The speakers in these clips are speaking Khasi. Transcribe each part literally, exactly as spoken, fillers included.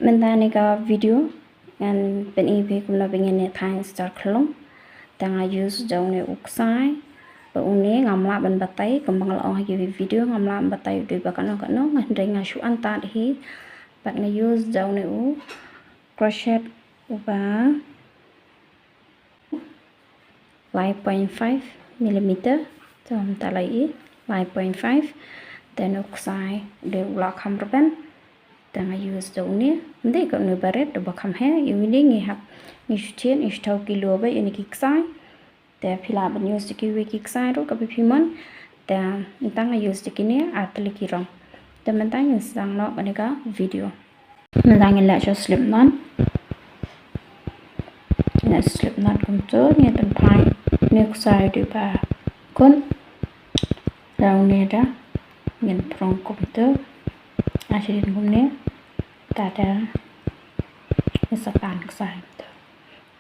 Mynta ne ka video ngan pyni phi kumno ba ngin ïa thaiñ star khlung. Te nga use da une u ksai. Ba une ngam lah ban batai kumba nga la ong ha ki video, ngam lah ban batai u dei ba kano kano, nga hynrei nga shu antad hi. Bad nga use da une u crochet uba lai point five millimeter. Te mynta la i lai point five. Te une u ksai u dei u la kham rben. Te nga use da une, ym dei ka une ba rit, da ba kham heh. Ïa une ngi hap, ngi shu thied, ngi shu thaw kilo beit ïa une ki ksai. Te phi lah ban use da kiwei ki ksai ruh kaba phi mon. Te mynta nga use da kine ar tylli ki rong. Te mynta ngin sdang noh kane ka video. Mynta ngin leh sha slip knot. Ngin leh slip knot kumto, ngin pynphai une u ksai u dei ba kut. Da une da ngin prong kumto. Ar shadien kumne. Te da ngin sa tan ksai kumto.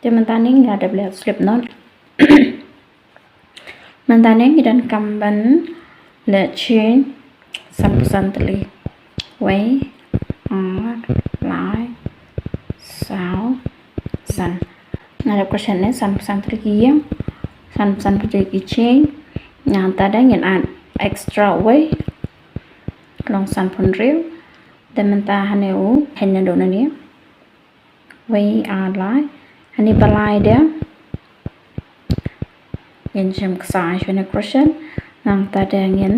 Te mynta ne ngi la dep leh slip knot. Mynta ne ngi donkam ban leh chain sanphew san tylli. Wei, ar, lai, saw, san. Nga dep crochet ne sanphew san tylli ki ïing, sanphew san tylli ki chain. Nangta da ngin add extra wei, long sanphew hynriew. Te mynta hangne u, hangne duna ne. Wei, ar, lai. Hangne ba lai da ngin shim ksai shane crochet. Nangta da ngin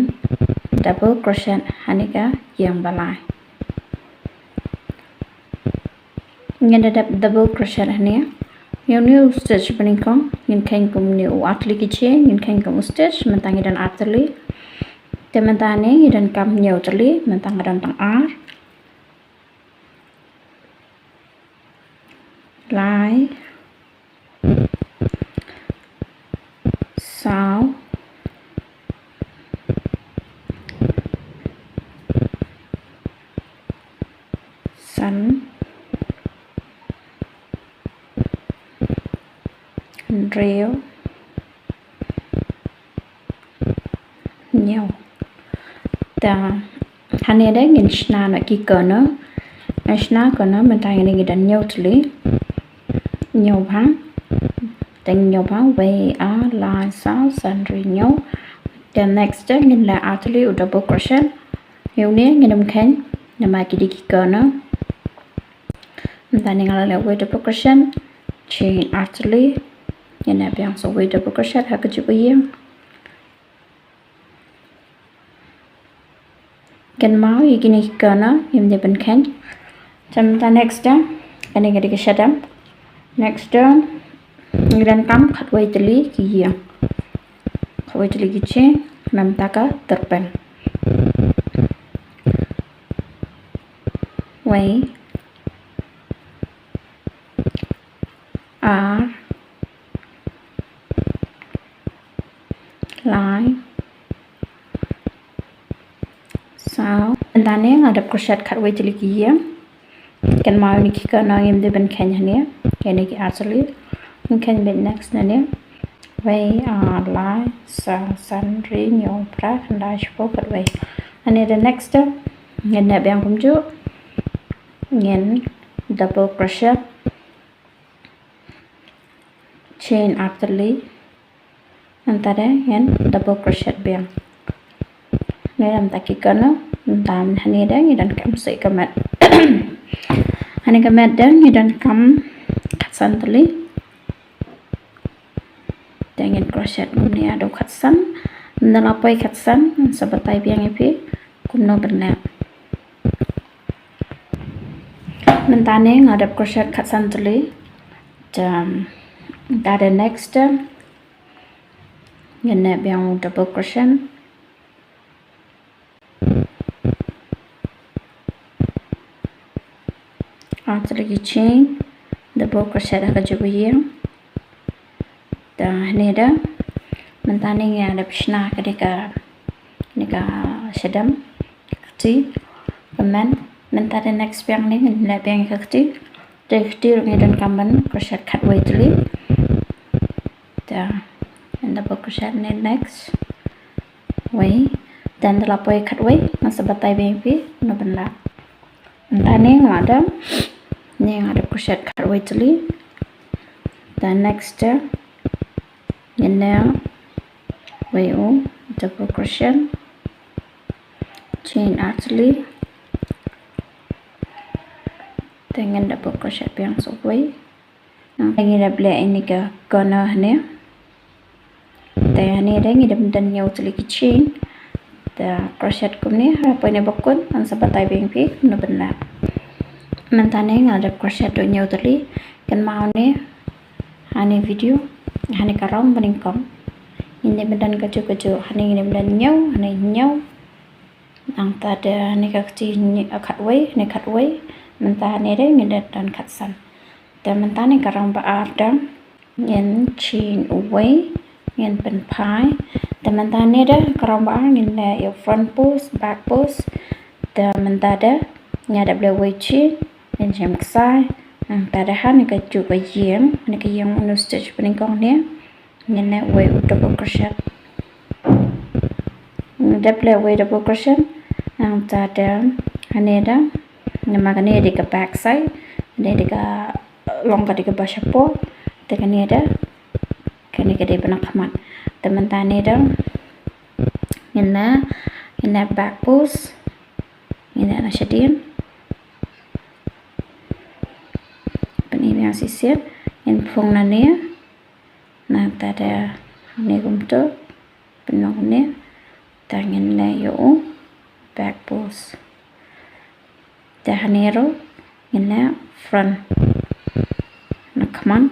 double crochet hangne ka ïing ba lai. Ngin da dep double crochet hangne. Ïa une u stitch ba nyngkong ngin kheiñ kum une u ar tylli ki chain, ngin kheiñ kum u stitch, mynta ngi don ar tylli. Te mynta ne ngi donkam hynñiew tylli, mynta nga don tang ar. Lai. Saw. San. Hynriew. Hynñiew. Te hangne da ngin shna noh ki corner. Ngin shna corner mynta ngin, ngi don hynñiew tylli. Hynñiew bha. Te hynñiew bha, wei, ar, lai, saw, san, hynriew, hynñiew. Te next da ngin leh ar tylli u double crochet. Ïa une ngin ym kheiñ namar ki dei ki corner. Mynta ne nga la leh wei double crochet, chain ar tylli. Ngin leh biang sa wei double crochet ha kajuh ka ïing. Kynmaw ïa kine ki corner ngim dei ban kheiñ. Te mynta next da, kane ka dei ka shadem. Next da ngi donkam khatwei tylli ki ïing, khatwei tylli ki chain, namar ka tyrpeng. Wei, ar, lai, saw. Mynta ne nga dep crochet khatwei tylli ki ïing. Kynmaw ïa kine ki corner ngim dei ban kheiñ hangne. Ïa kine ki ar tylli. Ngin kheiñ beit next nangne. Wei, ar, lai, saw, san, hynriew, hynñiew, phra, khyndai, shiphew, khatwei. Hangne da next da ngin leh biang kumjuh. Ngin double crochet, chain ar tylli. Nangta da ngin double crochet biang. Ne mynta ki corner, mynta hangne da ngi donkam sa ka mat. Hangne ka mat da ngi donkam khatsan tylli. Te ngin crochet kumne haduh khatsan. Ynda la poi khatsan ngan sa batai biang ïa phi kumno ban leh. Mynta ne nga dep crochet khatsan tylli. Te mynta da next da ngin leh biang u double crochet. Ar tylli ki chain, double crochet ha kajuh ka ïing. Te hangne da mynta ne nga dep shna ka dei ka, ne ka shadem, ka kti, ka mat. Mynta da next biang ne ngin leh biang ka kti. Te kti ruh ngi donkam ban crochet khatwei tylli. Te ngin double crochet ne next. Wei. Te ynda la poi khatwei ngan sa batai biang ïa phi kumno ban leh. Mynta ne nga la dep Ngin dep crochet khatwei tylli. Te next te ngin ne wei u double crochet, chain artylli. Te ngin double crochet biang sa uwei. Nangta ngin dep leh ïa kane ka corner hangne. Te hangne de ngin dep don hynñiew tylli ki chain. Te crochet kumne, ha poi ne bakut, ngan sa batai biang ïa phi kumno ban leh. Mynta ne nga dep crochet da hynñiew tylli. Kynmaw ne, hangne video, hangne ka rong banyngkong. Ngin dep don kajuh kajuh, hangne ngin dep don hynñiew, hangne hynñiew. Nangta de hangne ka kti hynñiew, khatwei, hangne khatwei. Mynta hangne de ngin dep don khatsan. Te mynta ne ka rong ba ar de ngin chain uwei, ngin pynphai. Te mynta ne de ka rong ba ar ngin leh ïa u front post, back post. Te mynta de nga dep leh uwei chain, ngin shim ksai. Nangta de hangne kajuh ka ïing, hangne ka ïing u new stitch banyngkong ne. Ngin leh uwei u double crochet. Ngin dep leh uwei double crochet. Nangta de hangne de, namar kane de ka back side, kane de ka long, ka de kaba shapoh. Te kane de, kane ka de ba na khmat. Te mynta ne de ngin leh, ngin leh back post. Ngin leh na shadien. Pyni biang shisien, ngin phong na ne. Nangta de hangne kumto, pynlong ne. Te ngin leh ïa u back post. Te hangne ruh ngin leh front na khmat.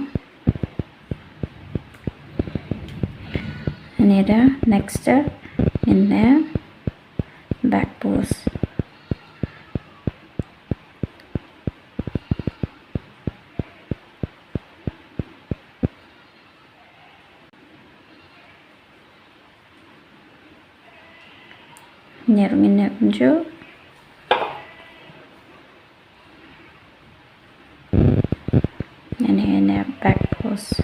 Hangne de next de ngin leh back post. Hangne ruh ngin leh kumjuh. Hangne, hangne back post.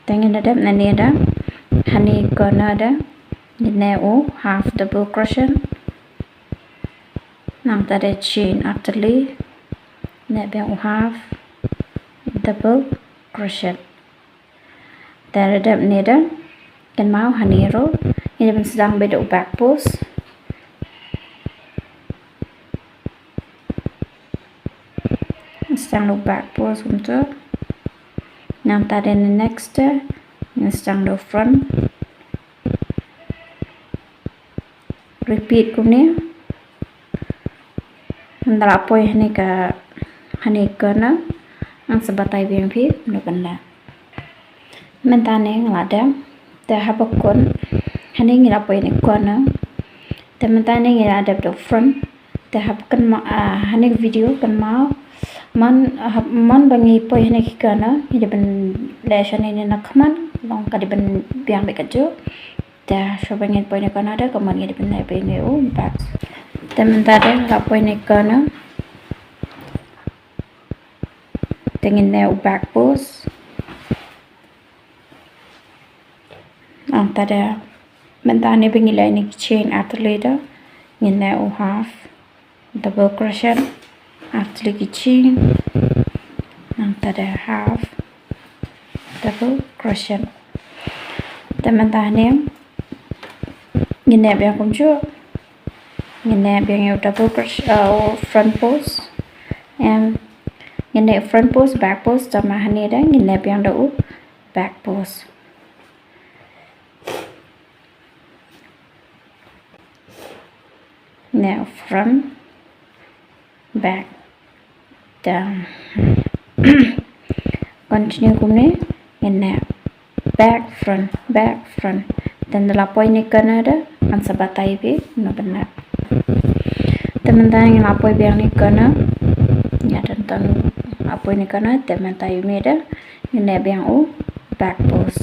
Te ngin dep nangne de, hangne corner de ngin leh u half double crochet. Nangta de chain artylli, leh biang u half double crochet. Te dep ne de, kynmaw hangne ruh ngin dep sdang beit da u back post. Sdang da u back post kumto. Nangta de next de ngin sdang da u front. Repeat kumne. Nda la poi hangne ka, hangne ka corner, ngan sa batai biang phi kumno ban leh. Mynta ne nga la dep, te haba kut hangne ngi la poi hangne corner. Te mynta ne ngi la dep da front. Te haba kynmaw, ah, hangne video kynmaw. Man, ah, man ba ngi poi hangne ki corner, ngi dei ban leh shane na khmat, long ka dei ban biang beit kajuh. Te shuwa ba ngin poi hangne corner de, ka mut ngi dei ban leh beit hangne u back. Te mynta de la poi hangne corner. Te ngin leh u back post. Nangta de mynta ne ba ngi leh hangne ki chain artylli de, ngin leh u half double crochet, artylli ki chain, nangta de half double crochet. Te mynta hangne ngin leh biang kumjuh, ngin leh biang ïa u double crochet, uh, u front post. Em, ngin leh front post, back post, tangba hangne de ngin leh biang da u back post. Leh front, back, down. Continue kumne, ngin leh back, front, back, front. Te nda la poi hangne corner de, ngan sa batai phi kumno ban leh. Te mynta ngi la poi biang hangne corner. Ngi dang don la poi hangne corner, te mynta ïa une de ngin leh biang u back post.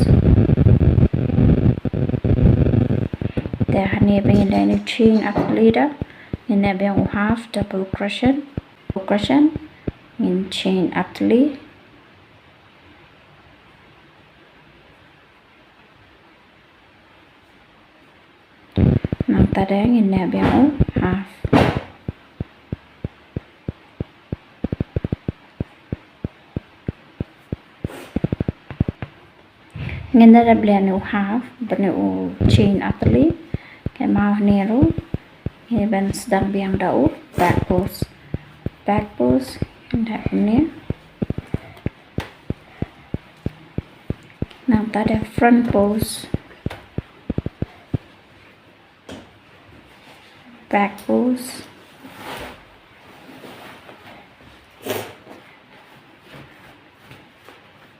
Te hangne ba ngin leh hangne chain artylli de, ngin leh biang u half double crochet, double crochet, ngin chain artylli. Nangta de ngin leh biang u half. Ngin da dep leh une u half bad une u chain artylli. Kynmaw hangne ruh ngin ban sdang biang da u back post. Back post ngin da une. Nangta da front post. Back post.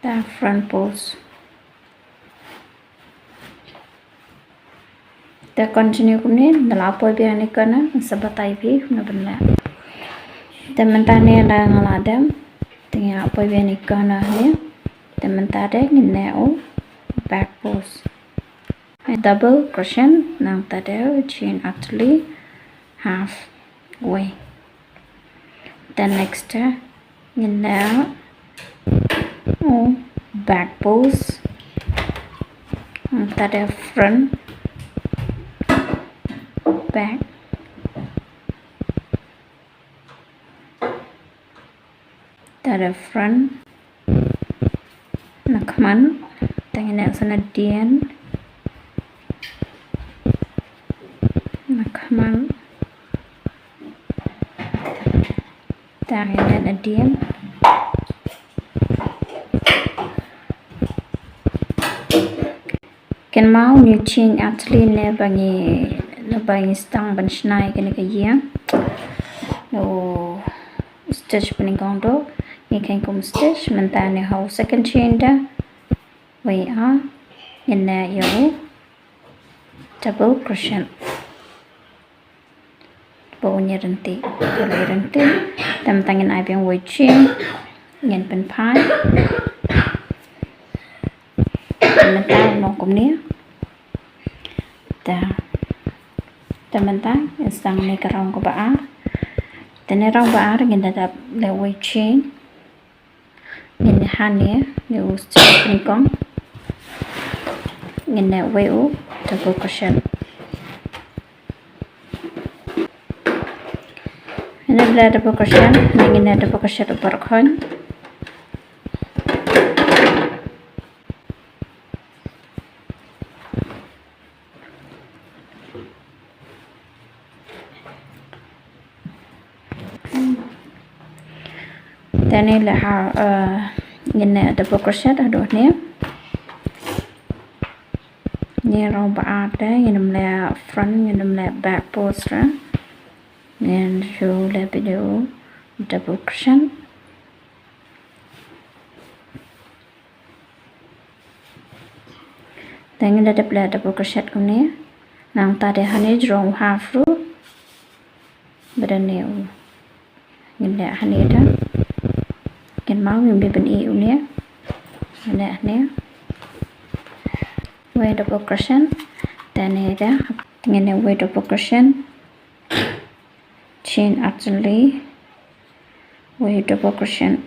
Da front post. Da continue kumne, da la poi biang ïa kane, sa batai phi kumno ban leh. Te mynta ne da nga la dem, te nga poi biang ïa kane ne. Te mynta de ngin leh u back post. Double crochet, nangta de chain artylli half way. Then next, uh, ngin leh u back post, nangta de front, back, nangta de front, na khmat, te ngin leh sa nadien, na khmat, te ngin leh nadien. Kynmaw une u chain artylli ne ba ngi, ne ba ngi sdang ban shna ïa kane ka ïing. U stitch banyngkong to, ngi kheiñ kum stitch, mynta ne ha u second chain da. Wei ar, ngin leh ïa u double crochet. Ba u ñiar ryntih, ba u ñiar ryntih. Te mynta ngin ai biang wei chain, ngin pynphai. Te mynta u long kumne. Te, te mynta ngin sdang ne ka round kaba ar. Te ne round ba ar ngin da dep leh wei chain. Ngin hangne, ne u stitch banyngkong. Ngin leh wei u double crochet. Ngin leh double crochet, ngin leh double crochet u baroh khoit. Te ne leh ha, eh, ngin leh double crochet haduh ne. Ne round ba ar te, ngin ym leh front, ngin ym leh back post re. Ngin shu leh beit u double crochet. Te ngin da dep leh double crochet kumne. Nangta de hangne jrong half ruh. Ba da ne u. Ngin leh hangne da. Kynmaw ngim dei ban ïeh une. Ngin leh hangne. Wei double crochet. Te ne da. Ngin leh wei double crochet. Chain artylli. Wei double crochet.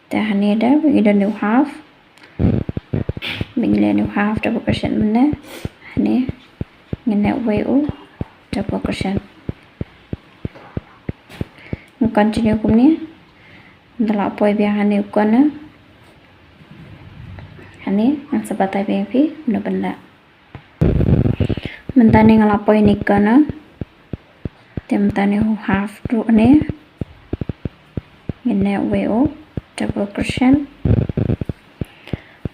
Te hangne da, ba ngi don u half. Ba ngi leh u half double crochet mynne. Hangne. Ngin leh wei u double crochet. Ngin continue kumne. Da la poi biang hangne u corner. Hangne, ngan sa batai biang phi, kumno ban leh. Mynta ne nga la poi ne corner. Te mynta ne u half ruh ne. Ngin leh wei u double crochet.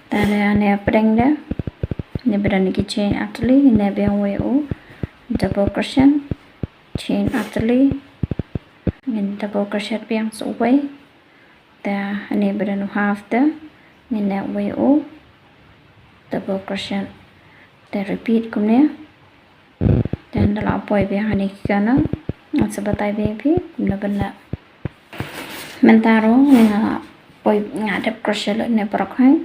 Te ne hapdeng de. Ne ba don ki chain artylli, ngin leh biang wei u double crochet. Chain artylli. Ngin double crochet biang sa uwei. Te hangne ba don u half te, ngin leh wei u double crochet. Te repeat kumne. Te da la poi biang hangne ki corner, ngan sa batai biang phi kumno ban leh. Mynta ruh nga la poi, nga dep crochet lut ne baroh khoit.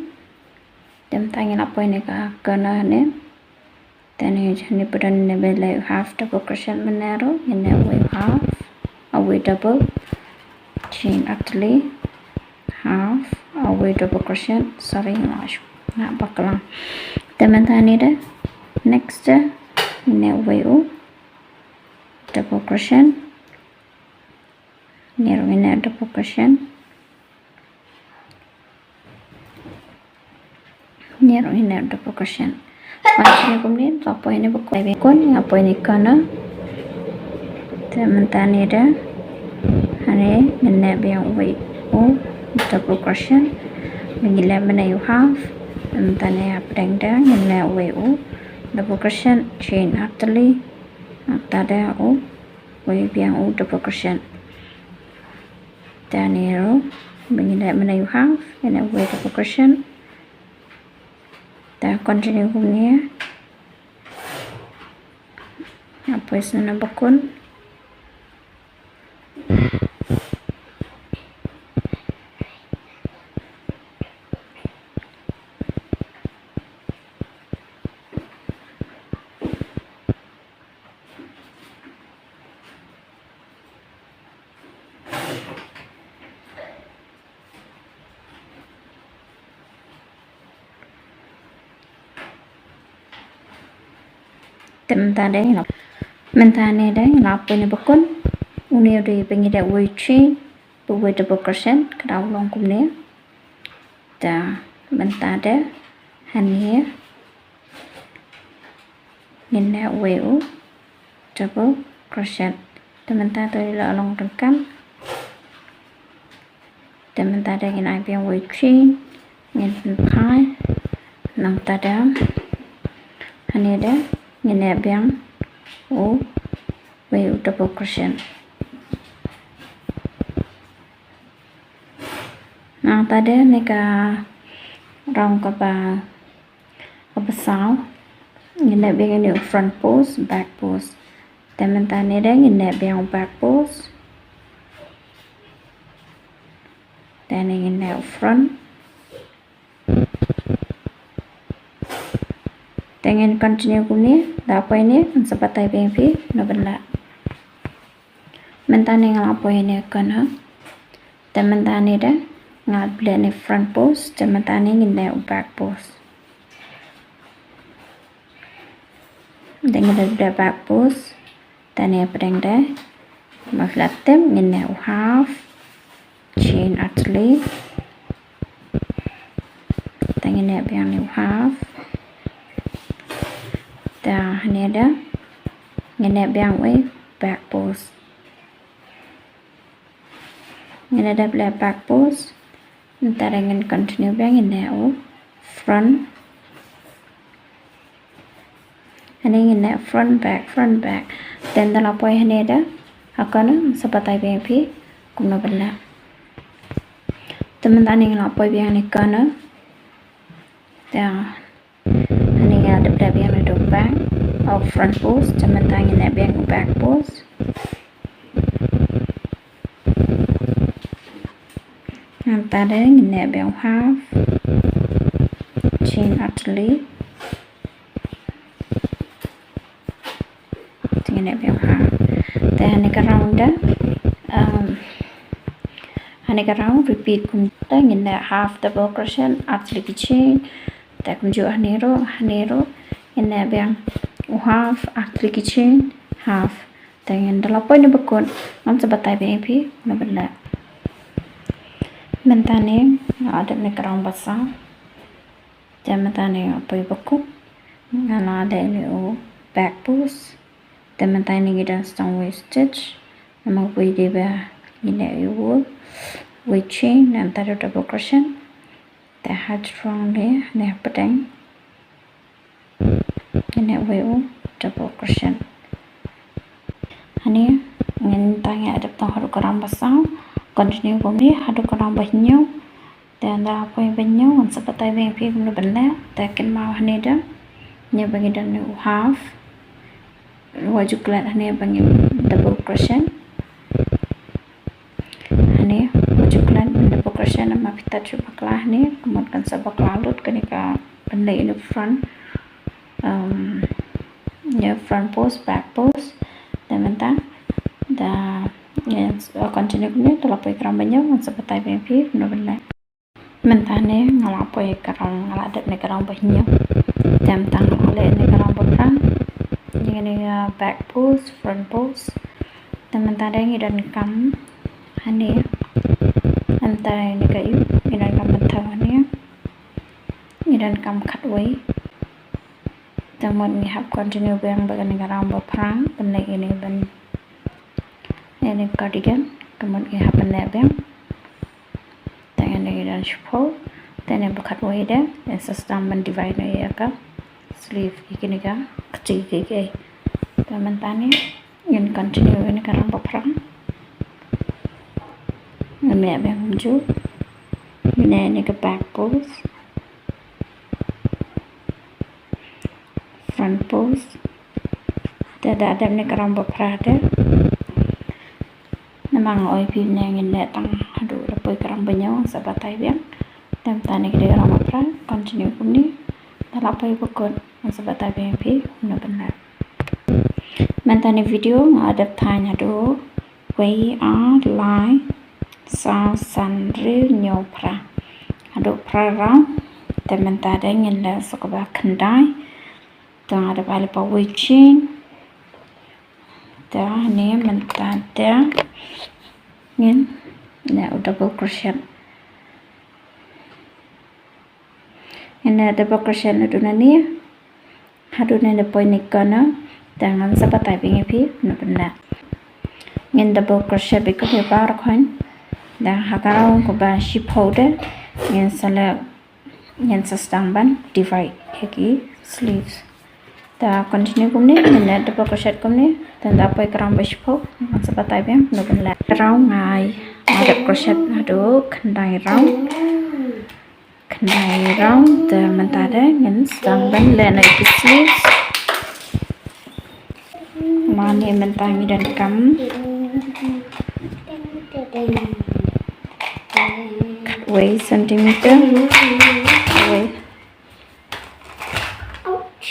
Te mynta ngi la poi ne ka corner ne. Te ne, ne ba don ne ba leh half double crochet mynne ruh, ngin leh wei half, a wei double, chain artylli, half, a wei double crochet, sorry, nga shu, nga bakla. Te mynta ne da, next, ngin leh wei u double crochet, ne ruh ngin leh double crochet. Ngi ruh ngi neh double crochet. Ba ngi kumne, to poi ne bakun, poi ne bakun, nga poi ne corner. Te mynta ne da. Hane, ngin neh biang uwei u double crochet. Ngin leh mynne u half. Te mynta ne hapdeng da, ngin neh uwei u double crochet, chain artylli. Nangta da u, uwei biang u double crochet. Te ne ruh, ba ngin leh mynne u half, ngin neh uwei double crochet. Te continue kumne. Nga poi sha na bakun. Te mynta de, mynta ne de, nga poi ne bakun. Une u dei ba ngi dei uwei chain, ba uwei double crochet, ka dei u long kumne. Te mynta de, hane. Ngin neh uwei u double crochet. Te mynta to la long ryngkat. Te mynta de ngin ai biang uwei chain. Ngin pynphai. Nangta de. Hane de. Ngin neh biang uwei u double crochet. Nangta de ne ka round kaba, kaba saw. Ngin neh biang ine u front post, back post. Te mynta ne de ngin neh biang u back post. Te ne ngin neh u front. Te ngin continue kumne, da poi ne, ngin sa batai biang phi, na bynta. Mynta ne nga la poi ne corner. Te mynta ne de, nga la bleh ne front post, te mynta ne ngin neh u back post. Te ngin neh u back post, te ne pdeng de, ma phi la tip, ngin neh u half, chain artylli. Te ngin neh biang ne u half. Te hane de, ngin neh biang uwei back post. Ngin neh da bleh back post. Mynta de ngin continue biang ngin neh u front. Hane ngin neh front back, front back. Te ynda la poi hane de, ha corner, sa batai biang phi, kumno ban neh. Te mynta ne nga la poi biang ne corner. Te hane nga dep dep biang ne u back, u front post, te mynta ngin neh biang u back post. Nangta de ngin neh biang u half, chain artylli. Te ngin neh biang u half. Te hane ka round de, um, hane ka round repeat kumta, ngin neh half double crochet, artylli ki chain. Te kumjuh hane ruh, hane ruh, ngin neh biang u half, artylli ki chain, half. Te ngin da la poi ne bakun, ngan sa batai biang phi, na bynta. Mynta ne, nga la dep ne ka round ba saw. Te mynta ne nga poi bakun, nga la dep ne u back post. Te mynta ne ngi don stitch, namar poi de ba ngi neh u, uwei chain, nangta u double crochet. Te ha jrong ne, ne hapdeng. Ngin neh uwei u double crochet. Hane, ngin tang ïa dep tang haduh ka round ba saw. Continue kumne haduh ka round ba hynñiew. Te ynda la poi ba hynñiew, ngan sa batai biang phi kumno ban neh. Te kynmaw hane de, ne ba ngi don ne u half. Wat ju klet hane ba ngin double crochet. Hane, wat ju klet ban double crochet namar phi tad shuh bakla hane, ka mut kan sa bakla lut kane ka ban leh ïa u front, um, ïa u front post, back post. Te mynta da, ïa, uh, continue kumne, te la poi ka round ba hynñiew, ngan sa batai biang phi kumno ban leh. Mynta ne nga la poi ka round, nga la dep ne ka round ba hynñiew. Te mynta nga la leh ne ka round ba phra. Ïa kane, uh, back post, front post. Te mynta de ngi donkam hane. Mynta ne ka ïu, ngi donkam mynta hane. Ngi Don kam khatwei. Te mut ngi hap continue biang bad kane ka round ba phra, ban leh ïa kane ban, ïa kane cardigan. Te mut ngi hap ban leh biang. Te ngin leh ïa kane shiphew. Te kane ba khatwei de, ngin sa sdang ban divide noh ïa ka sleeve ïa kane ka kti ki ki. Te mynta ne ngin continue ïa kane ka round ba phra. Ngin leh biang kumjuh. Ngin leh ïa kane ka back pose, front pose. Te da dep ne ka round ba phra de. Namar nga ong ïa phi ne ngin leh tang haduh la poi ka round ba hynñiew, sa batai biang. Te mynta ne ka dei ka round ba phra, continue kumne. Da la poi ba kut, ngan sa batai biang ïa phi kumno ban leh. Mynta ne video nga dep thaiñ haduh wei, ar, lai, saw, san, hynriew, hynñiew, phra. Haduh phra round. Te mynta de ngin leh sa kaba khyndai. Te nga dep ai lypa wei chain. Te ne mynta de ngin leh u double crochet. Ngin leh double crochet naduh nane haduh nane poi ne ka corner. Te ngan sa batai biang ïa phi kumno ban leh. Ngin double crochet bad ka baroh khoit. Te ha ka round kaba shiphew de ngin sa leh, ngin sa sdang ban divide ïa ki sleeves. Te continue kumne, ngin leh double crochet kumne. Te da poi ka round ba shiphew, ngan sa batai biang kumno ban leh. Round nga ai, nga dep crochet haduh khyndai round. Khyndai round. Te mynta de ngin sdang ban leh noh ïa ki sleeves. Mane mynta ngi donkam wei centimeter. Wei. Ouch.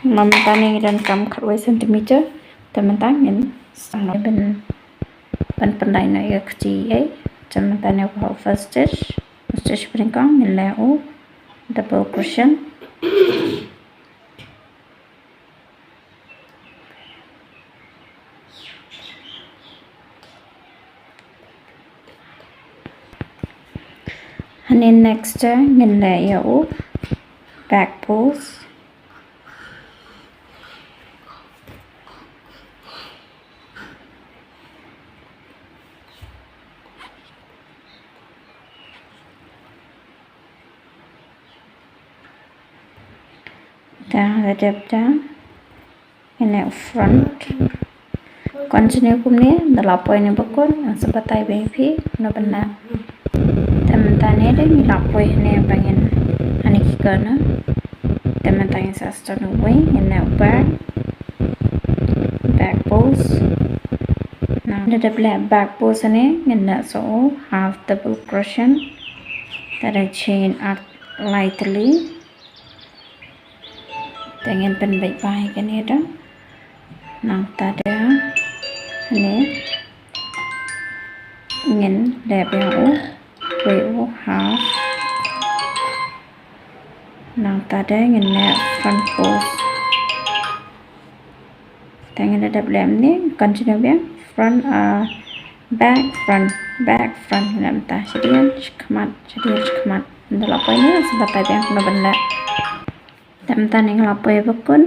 Mynta ne ngi donkam khatwei centimeter. Te mynta ngin sdang ban, ban pyndait noh ïa ka kti ei. Te mynta ne u first stitch, stitch ba nyngkong ngin leh u double crochet. Hangne next, eh, ngin leh ïa u back pose. Da, da dep da. Ngin leh front. Continue kumne, da la poi ne bakut, ngan sa batai biang ïa phi kumno ban leh. Te mynta ne de ngi la poi ne ba ngin hangne ki corner. Te mynta ngin sa start uwei, ngin leh back, back pose. Nang da dep leh back pose ne ngin leh sa u half double crochet. Te da chain arc lai tylli. Te ngin pynbeit bha ïa kane da. Nangta da ne ngin leh biang u, wei u half. Nangta da ngin leh front pose. Te ngin da dep leh ne, continue biang, front, ah, back, front, back, front, ngin leh mynta shadien shakhmat, shadien shakhmat. Nda la poi ne, sa batai biang kumno ban leh. Te mynta ne nga la poi bakut.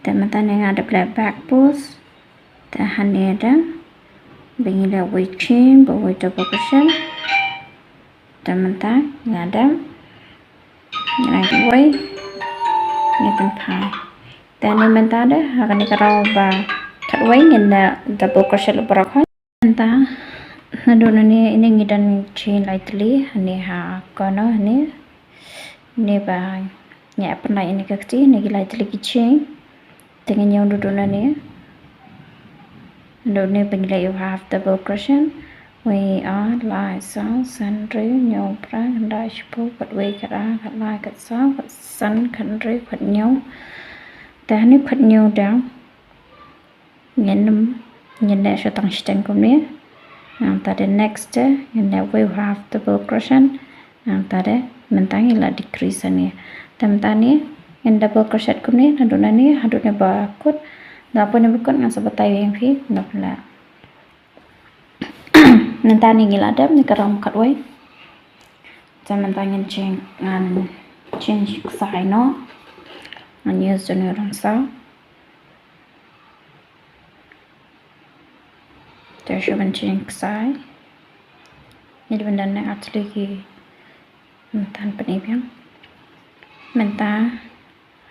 Te mynta ne nga dep leh back pose. Te hangne da ba ngi leh wei chain, ba wei double crochet. Te mynta nga dep, nga dep wei, nga dep phai. Te ne mynta da ha kane ka row ba khatwei ngin da double crochet lypa baroh khoit. Mynta naduh nane ine ngi don chain lai tylli, hangne ha corner hangne. Ne ba ngi ap na ine ka kti, ne ki lai tylli ki chain. Te ngin ñiew naduh nane. Naduh ne ba ngi leh ïa u half double crochet. Wei, ar, lai, saw, san, hynriew, hynñiew, phra, khyndai, shiphew, khatwei, khatar, khatlai, khatsaw, khatsan, khathynriew, khathynñiew. Te hangne khathynñiew da ngin, ngin leh shwa tang shiteng kumne. Nangta da next, eh, ngin leh wei u half double crochet. Nangta da mynta ngi la decrease hangne. Te mynta ne ngin double crochet kumne, naduh nane haduh ne bakut. Da poi ne bakut ngan sa batai ïa phi, nap la. Mynta ne ngi la dep ne ka row khatwei. Te mynta ngin chain, ngan Change ksai noh. Ngan use ïa une u rong saw. Te shu ban change ksai. Ngi dei ban don ne ar tylli ki mynta, pyni biang. Mynta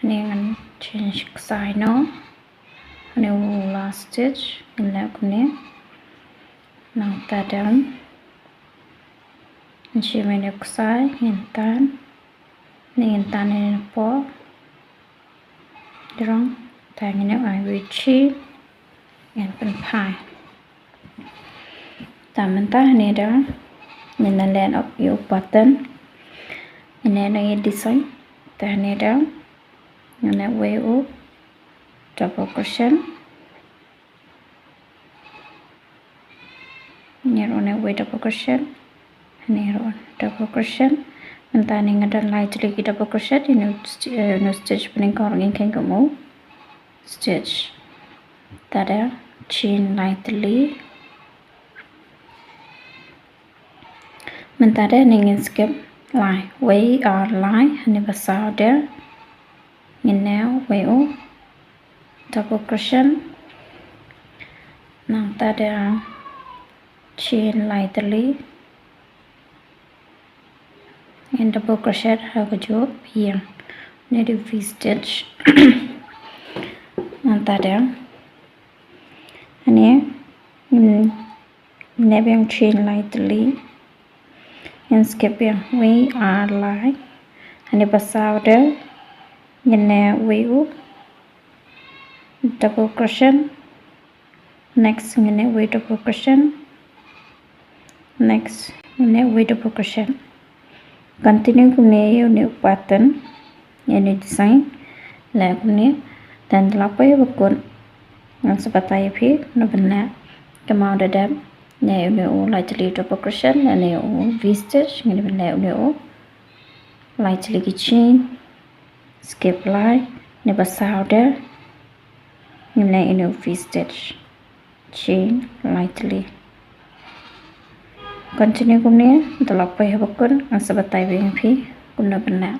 hangne ngan change ksai noh. Hangne u last stitch ngin leh kumne. Nangta dang ngan shim ïa une u ksai, ngin tan. Ngin tan ïa une u rong. Te ngin ïa ai wei chain, ngin pynphai. Te mynta hangne dang ngin leh noh ïa u pattern. Ngin leh noh ïa u design. Te hangne dang ngin leh wei u double crochet. Hangne ruh ngan wei double crochet. Hangne ruh double crochet. Mynta hangne nga don lai tylli ki double crochet, ïa une u st-, eh, une u stitch banyngkong ruh ngin kheiñ kum u stitch. Te da chain lai tylli. Mynta de hangne ngin skip lai, wei ar lai, hangne ba saw de ngin leh wei u double crochet. Nangta de chain lai tylli, ngin double crochet ha kajuh ïing, ne dei V stitch. Nangta de hangne ngin leh biang chain lai tylli. Ngin skip biang wei ar lai. Hangne ba saw de ngin leh wei u double crochet. Next ngin leh wei double crochet. Next ngin leh wei double crochet. Continue kumne ïa une u pattern, ïa une u design. Leh kumne, te da la poi ba kut ngan sa batai ïa phi kumno ban leh. Kumno da dep, leh une u lai tylli double crochet, leh une u V stitch, ngin leh une u lai tylli ki chain, skip lai, ne ba saw de ngin leh une u V stitch. Chain lai tylli. Continue kumne, da la poi ha ba kut ngan sa batai biang ïa phi kumno ban leh.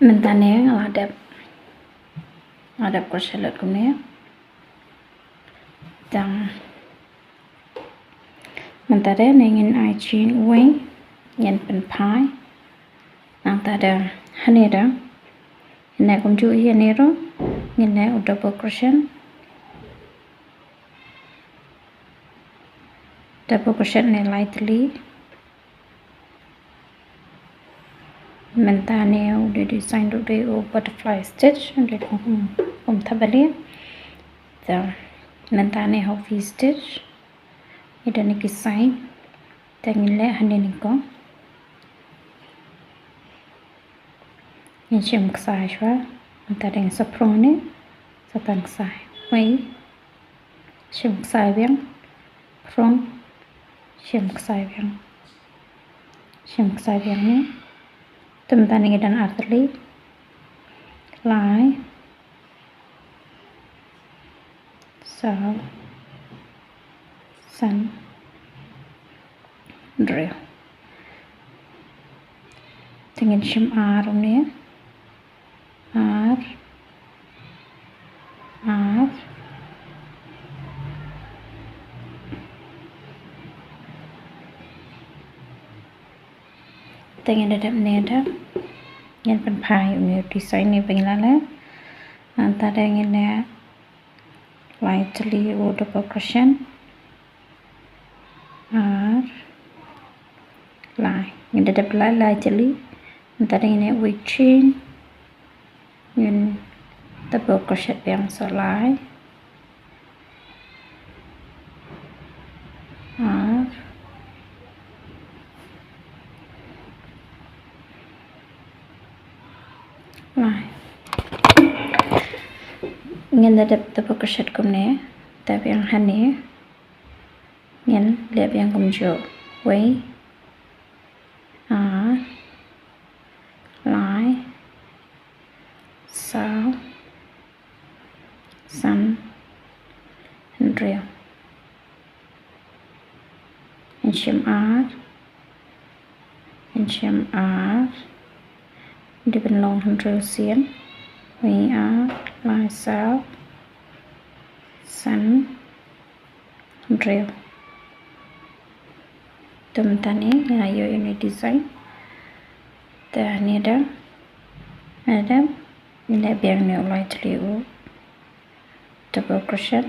Mynta ne nga la dep, nga la dep crochet lut kumne. Te mynta de ne ngin ai chain wei, ngin pynphai. Nangta de hangne de ngin leh kumjuh ïa hangne ruh, ngin leh u double crochet. Double crochet ne lai tylli. Mynta ne u dei design u dei u butterfly stitch, u dei kum, kum thapbalieh. Te mynta ne ha u V stitch. Ïa da ne ki side. Te ngin leh hangne nyngkong. Ngin shim ksai shuwa. Mynta dang sa prong ne, sa tan ksai. Wei. Shim ksai biang. Prong. Shim ksai biang. Shim ksai biang ne. Te mynta ne ngi don ar tylli. Lai. Saw, san, hynriew. Te ngin shim ar une. Ar, ar. Te ngin da dep ne da. Ngin pynphai une u design ne ba ngi la leh. Nangta de ngin leh lai tylli u double crochet. Ar, lai. Ngin da dep lai, lai tylli. Mynta de ngin leh wei chain. Ngin double crochet biang sa lai. Ar, lai. Ngin da dep double crochet kumne. Te biang hangne ngin leh biang kumjuh. Wei. Ar. Lai. Saw. San. Hynriew. Ngin shim ar. Shim ar. Dei ban long hynriew sien. Wei ar, lai saw, san, hynriew. Te mynta ne ngi la ïoh ïa une u design. Te hangne da, hangne da, ngi leh biang une u lai tylli u double crochet.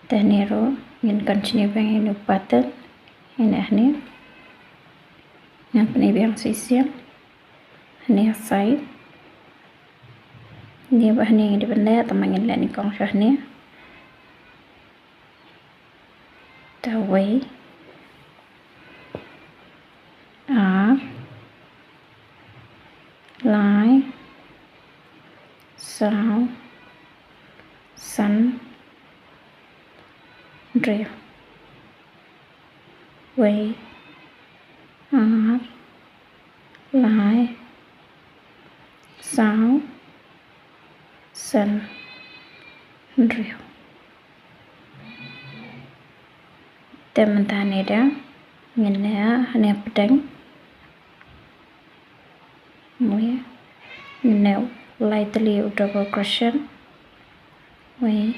Te hangne ruh ngin continue biang ïa une u pattern. Hangne, hangne ngan pyni biang shisien. Hangne side. Hangne bad hangne ngi dei ban leh, tangba ngin leh nyngkong sha hangne. Te wei, ar, lai, saw, san, hynriew. Wei, ar, lai, saw, san, hynriew. Te mynta hangne da ngin leh hangne pdeng. Wei, ngin leh lai tylli u double crochet. Wei,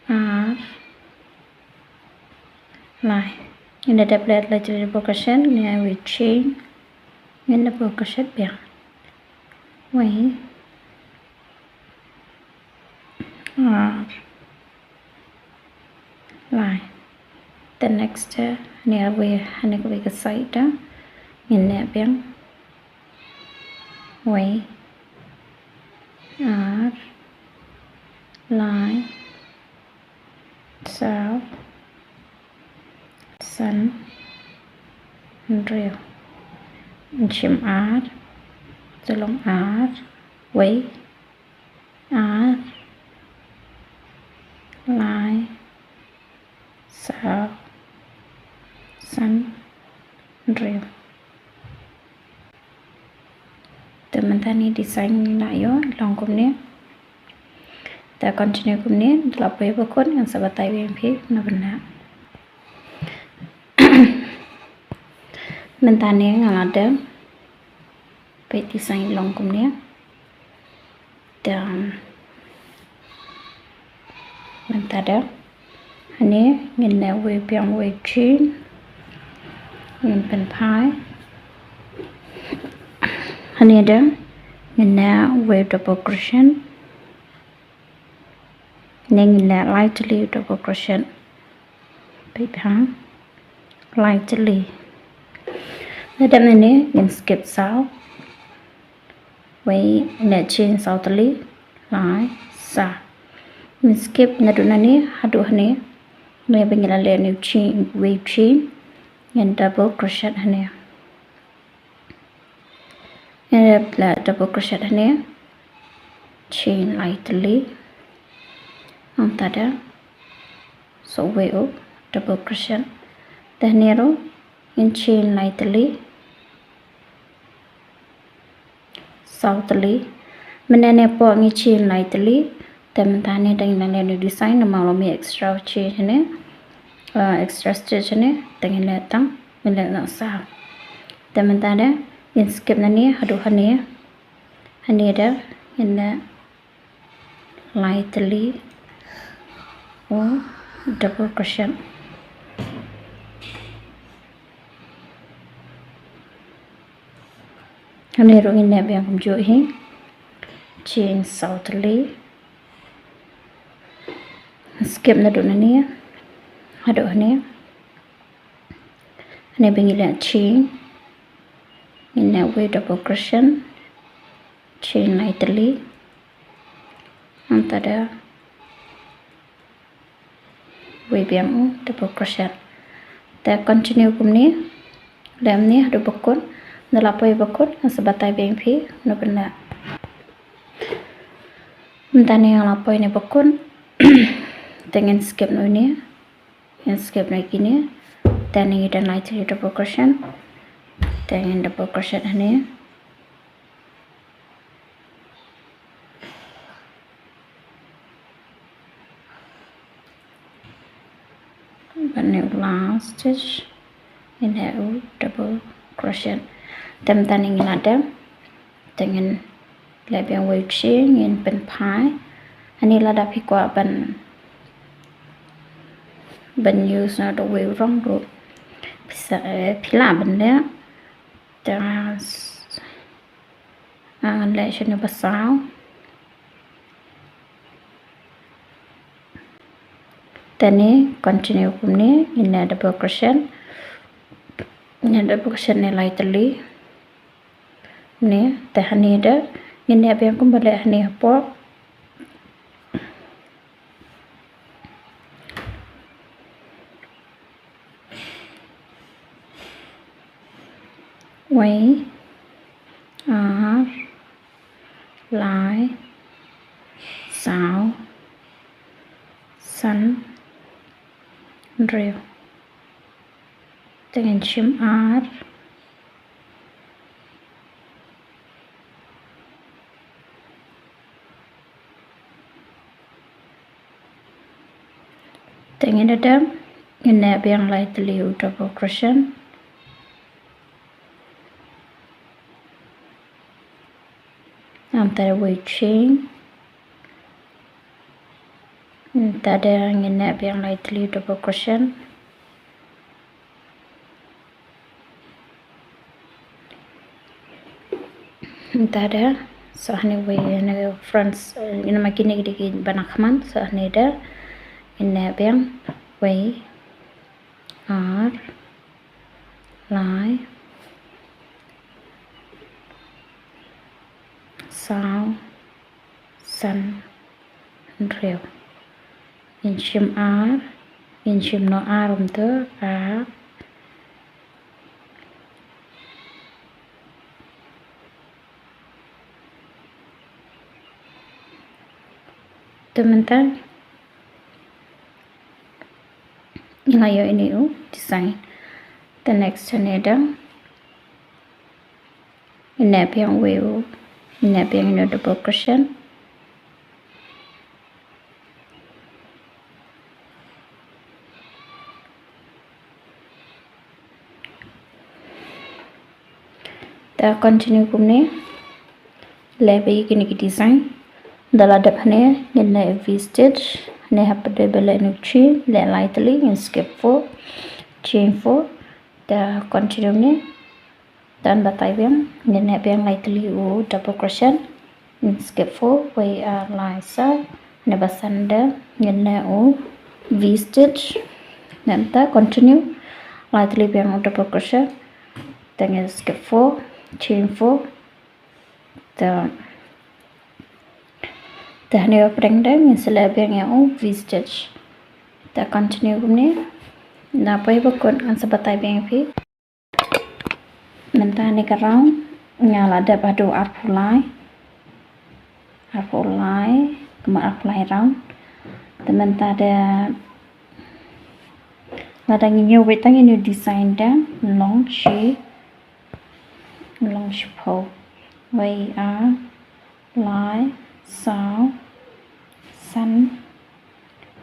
ar, lai. Ngin da dep leh lai tylli double crochet, ngin ïa wei chain, ngin double crochet biang. Wei, ar, lai. Te next, eh, hangne wei, hangne kawei ka side da ngin leh biang. Wei, ar, lai, saw, san, hynriew. Shim ar, te long ar, wei, ar, lai, saw, san, hynriew. Te mynta hangne design ngi la ïoh long kumne. Te continue kumne, da la poi bakut ngan sa batai biang ïa phi kumno ban leh. Mynta hangne nga la dep peit design long kumne. Te mynta da hangne ngin leh wei biang wei chain, ngin pynphai. Hangne da ngin leh wei double crochet. Hangne ngin leh lai tylli double crochet. Peit biang, lai tylli. Lada mynne ngin skip saw. Wei, ngin leh chain saw tylli, lai, saw. Ngin skip naduh nangne haduh hangne. Hangne ba ngi la leh une u chain, wei chain. Ngin double crochet hangne. Ngin leh double crochet hangne. Chain lai tylli. Nangta da, sa wei u double crochet. Te hangne ruh ngin chain lai tylli, saw tylli. Mynne ne pok ngi chain lai tylli. Te mynta hangne dang ïa leh une u design namar la mih extra chain hangne, uh, extra stitch hangne. Te ngin leh tang, ngin leh tang saw. Te mynta da ngin skip nangne haduh hangne. Hangne da ngin leh lai tylli u double crochet. Hangne ruh ngin leh biang kumjuh hi. Chain saw tylli. Skip naduh nangne haduh hangne. Hangne ba ngi leh chain, ngin leh wei double crochet, chain lai tylli. Nangta da wei biang u double crochet. Te continue kumne, leh kumne haduh bakut. Nda la poi bakut ngan sa batai biang ïa phi kumno ban leh. Mynta ne nga la poi ne bakut. Te ngin skip noh ine. Ngin skip noh kine. Te ngin don lai tylli double crochet. Te ngin double crochet hangne. Bad ne u last stitch, ngin leh u double crochet. Te mynta ne ngin la dep, te ngin leh biang wei u chain, ngin pynphai. Ani lada phi kwah ban, ban use na da wei u rong ruh, phi sa, eh, phi lah ban leh. Te, ah, ngan leh shane ba saw. Te ne continue kumne, ngin leh double crochet. Ngin leh double crochet ne lai tylli. Ne, te hane da, ngin leh biang kumba leh hane hapoh. Wei, ar, lai, saw, san, hynriew. Te ngin shim ar. Te ngin da dep, ngin leh biang lai tylli u double crochet. Nangta da wei chain. Nangta da ngin leh biang lai tylli u double crochet. Nangta da, so hane wei, hane front, eh, ina ma kine ki dei ki ba na khmat, so hane da, ngin leh biang wei, ar, lai, saw, san, hynriew. Ngin shim ar, ngin shim noh ar kumta, ar. Te mynta ngi la ïoh ïa une u design. Te next hane da ngin leh biang wei u, ngin leh biang ïa une u double crochet. Te continue kumne. Leh beit ïa kine ki design. Da la dep hane, ngin leh V stitch. Hane hap dei ba leh une u chain, leh lai tylli, ngin skip four, chain four. Te continue kumne. Te batai biang, ngin leh biang lai tylli u double crochet. Ngin skip four, wei, ar, lai, saw. Hane ba san da, ngin leh u V stitch. Nangta continue. Lai tylli biang u double crochet. Te ngin skip four, chain four. Te, te hane ba pdeng da, ngin sa leh biang ïa u V stitch. Te continue kumne. Na poi ba kut ngan sa batai biang ïa phi. Mynta ne ka round nga la dep haduh arphew lai. Arphew lai, kumba arphew lai round. Te mynta da lada ngi ñiew beit tang ïa une u design da long shi, long shiphew. Wei, ar, lai, saw, san,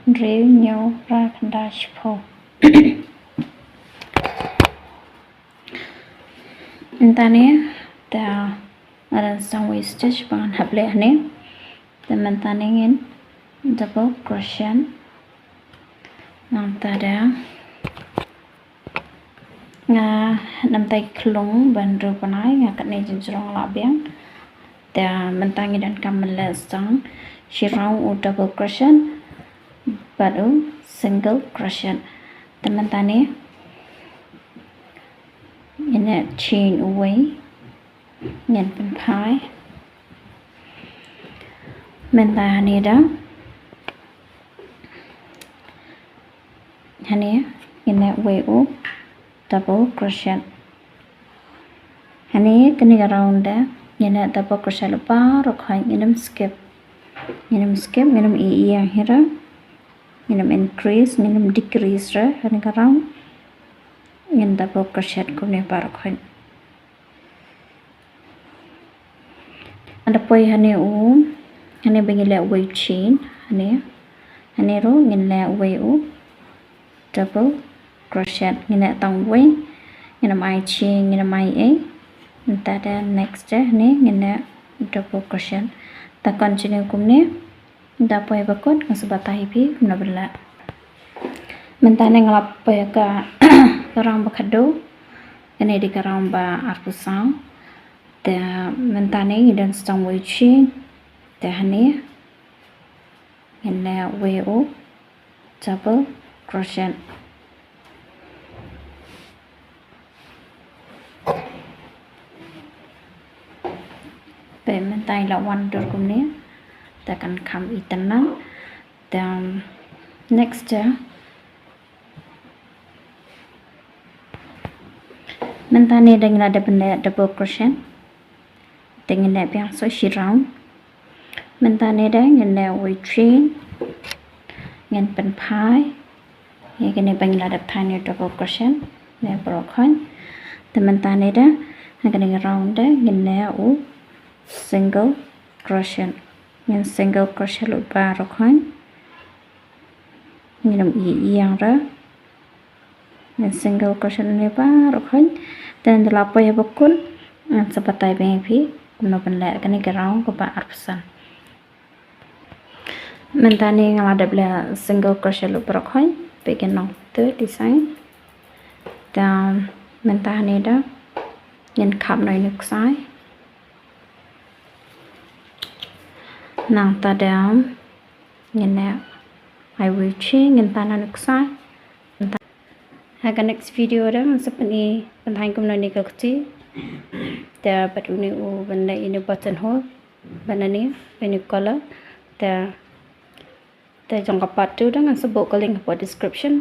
hynriew, hynñiew, phra, khyndai, shiphew. Mynta ne, te nga dang sdang wei stitch ba ngan hap leh hangne. Te mynta ne ngin double crochet. Nangta da nga namtai klung ban ru panai nga katne jinjrong la biang. Te mynta ngi donkam ban leh sdang shi round u double crochet bad u single crochet. Te mynta ne ngin chain uwei, ngin pynphai. Mynta hangne da hangne ngin leh uwei u double crochet. Hangne kane ka round da ngin leh double crochet lypa ruh khoit, ngin ym skip. Ngin ym skip, ngin ym ïeng hi ruh. Ngin ym increase, ngin ym decrease ruh. Hangne ka round ngin double crochet kumne baroh khoit. Ngan da poi hangne u, hangne ba ngi leh uwei u chain, hangne. Hangne ruh ngin leh uwei u double crochet. Ngin leh tang wei, ngin ym ai chain, ngin ym ai ei. Mynta da next te hangne ngin leh double crochet. Ta continue kumne. Da poi ba kut ngan sa batai ïa phi kumno ban leh. Mynta ne nga la poi ka, ka round ba khatduh. Kane dei ka round ba arphew saw. Te mynta ne ngi don sa tang wei chain. Te hangne ngin leh wei u double crochet. Te mynta ngi la wan dur kumne. Te kan kham itynnad. Te next te mynta ne da ngi la dep ban leh double crochet. Te ngin leh biang sa shi round. Mynta ne da ngin leh wei chain. Ngin pynphai ïa kane ba ngi la dep thaiñ ïa u double crochet ne baroh khoit. Te mynta ne da ha kane ka round da ngin leh u single crochet. Ngin single crochet lut baroh khoit. Ngin ym ïa ïeng re. Ngin single crochet ne baroh khoit. Te ynda la poi ba kut ngan sa batai biang ïa phi kumno ban leh kane ka round kaba arphew san. Mynta ne nga la dep leh single crochet lut baroh khoit. Peit ki nongthoh design. Te mynta ne da ngin khap noh ïa une u ksai. Nangta da ngin leh ai wei chain, ngin tan noh ïa une u ksai. Ha ka next video da ngan sa pyni, pynthan kumno ne ka kti. Te bad une u ban leh ïa une u buttonhole. Ban leh ïa une u collar. Te, te jong ka part two da ngan sa buh ka link hapoh description.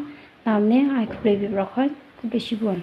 Te kumne ai khublei baroh khoit, khublei shibun.